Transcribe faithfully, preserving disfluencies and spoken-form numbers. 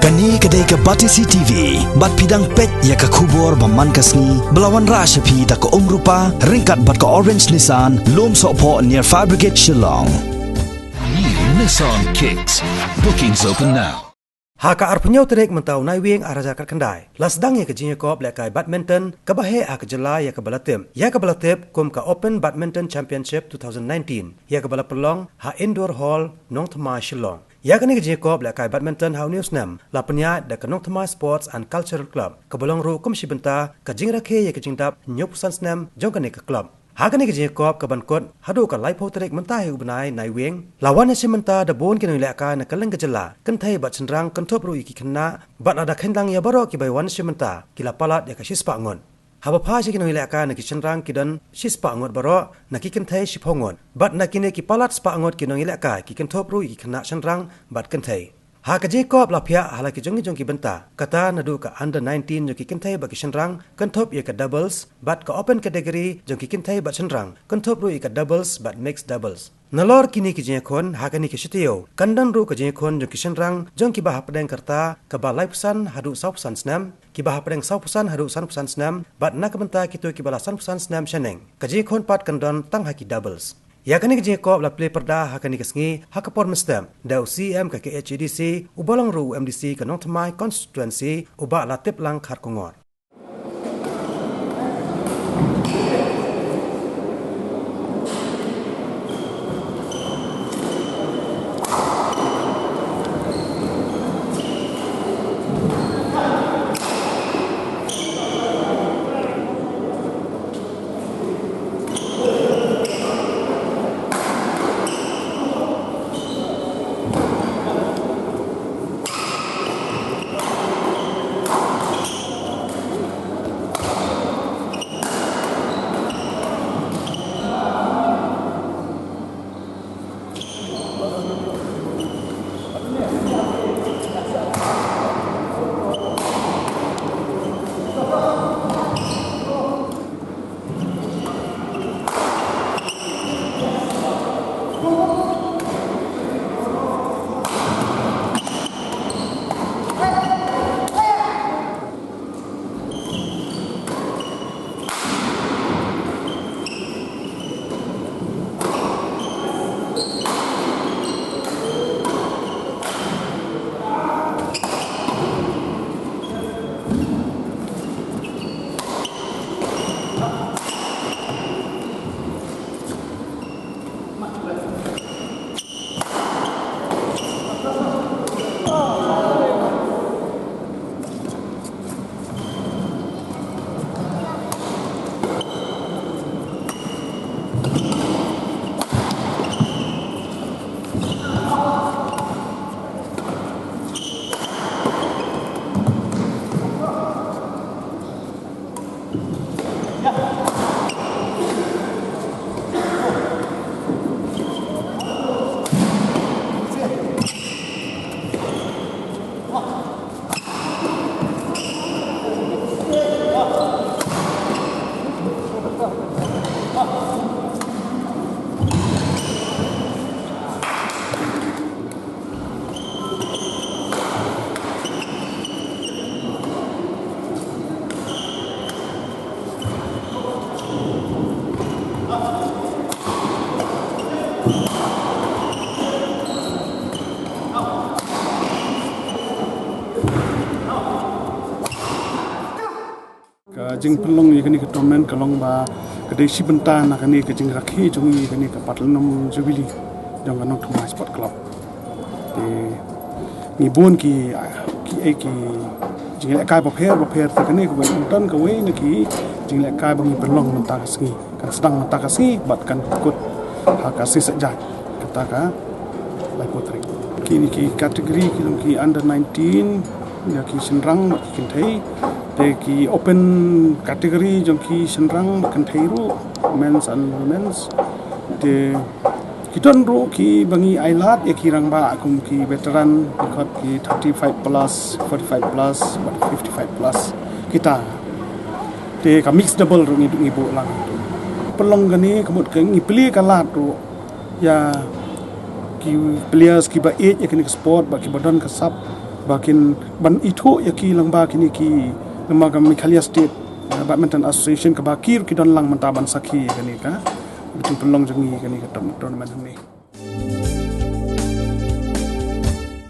Kane ka dei ka Batesi T V, bad phi dang peit ïa ka khubor ba man ka sngi, ba la wanrah sha phi da ka Umrupa, ryngkat bad ka Orange Nissan, Lumsohphoh near Fire Brigade Shillong. New Nissan Kicks. Bookings open now. Ha ka arphew tarik mynta u Naiwieng arhajar khatkhyndai, la sdang ïa ka jingïakop lehkai badminton kaba heh ha ka jylla ïa kaba la tip, ïa kaba la tip kum ka Open Badminton Championship two thousand nineteen, ïa kaba la pynlong ha Indoor Hall, Nongthymmai, Shillong. Ïa kane ka jingïakop lehkai badminton ha une u snem la pynïaid da ka Nongthymmai Sports and Cultural Club, kaba long ruh kum shi bynta ka jingrakhe ïa ka jingdap hynñiewphew san snem jong kane ka club. Ha kane ka jingïakop kaban kut haduh ka laiphew tarik mynta hi u bnai Naiwieng, la wan ïashim bynta da bun ki nongïalehkai na kylleng ka jylla, kynthei bad shynrang, kynthup ruh ïa ki khynnah, bad lada kheiñ lang ïa baroh kiba wan ïashim bynta, ki la palat ïa ka shispah ngut. Haba phai sha ki nongïalehkai na ki shynrang ki don shispah ngut baroh, na ki kynthei shiphew ngut. Bad na kine ki palat spah ngut ki nongïalehkai ki kynthup ruh ïa ki khynnah shynrang bad kynthei. Ha ka jingïakop la phiah ha la ki jong ki jong ki bynta. Kata naduh ka under nineteen jong ki kynthei bad ki shynrang, kynthup ïa ka doubles, bad ka open category jong ki kynthei bad shynrang, kynthup ruh ïa ka doubles bad mixed doubles. Nalor kine ki jingïakhun, ha kane ka shi taïew kan don ruh ka jingïakhun jong ki shynrang jong kiba hapdeng ka rta kaba laiphew san haduh sawphew san snem, kiba hapdeng sawphew san haduh sanphew san snem, bad na ka bynta kito kiba la sanphew san snem shaneng, ka jingïakhun pat kan don tang ha ki doubles. Ïa kane ka jingïakop la plie pyrda ha kane ka sngi ha ka por mynstep da u C E M ka K H A D C, uba long ruh u M D C ka Nongthymmai constituency, u Bah Latiplang Kharkongor. Ka jingpynlong ïa kane ka tournament ka long ba ka dei shi bynta na kane ka jingrakhe jong ngi ïa kane ka Platinum Jubilee jong ka Nongthymmai Sport Club. Te ngi bun ki, ki, eh, ki jingïalehkai bapher bapher, te kane kawei, don kawei na ki jingïalehkai ba ngi pynlong mynta ka sngi. Kan sdang mynta ka sngi bad kan kut ha ka sngi Saitjaiñ, kata ka laiphew tarik. Kine ki category ki long ki under nineteen, ïa ki shynrang bad ki kynthei. Te ki open category jong ki shynrang bad kynthei ruh, men's and women's. Te ki don ruh kiba ngi ailad ïa ki rangbah kum ki veteran, ki khot ki thirty-five plus, forty-five plus bad fifty-five plus, kita. Te ka mixed double ruh ngi, ngi buh lang. Pynlong kane ka mut ka ngi plie ka lad ruh ïa ki players kiba ïeit ïa kane ka sport bad kiba don ka sap ba kin ban ithuh ïa ki lang ba kine ki, namar ka Meghalaya State Badminton Association kaba ki ruh ki don lang mynta ban sakhi ïa kane ka, ka jingpynlong jong ngi ïa kane ka tournament hangne.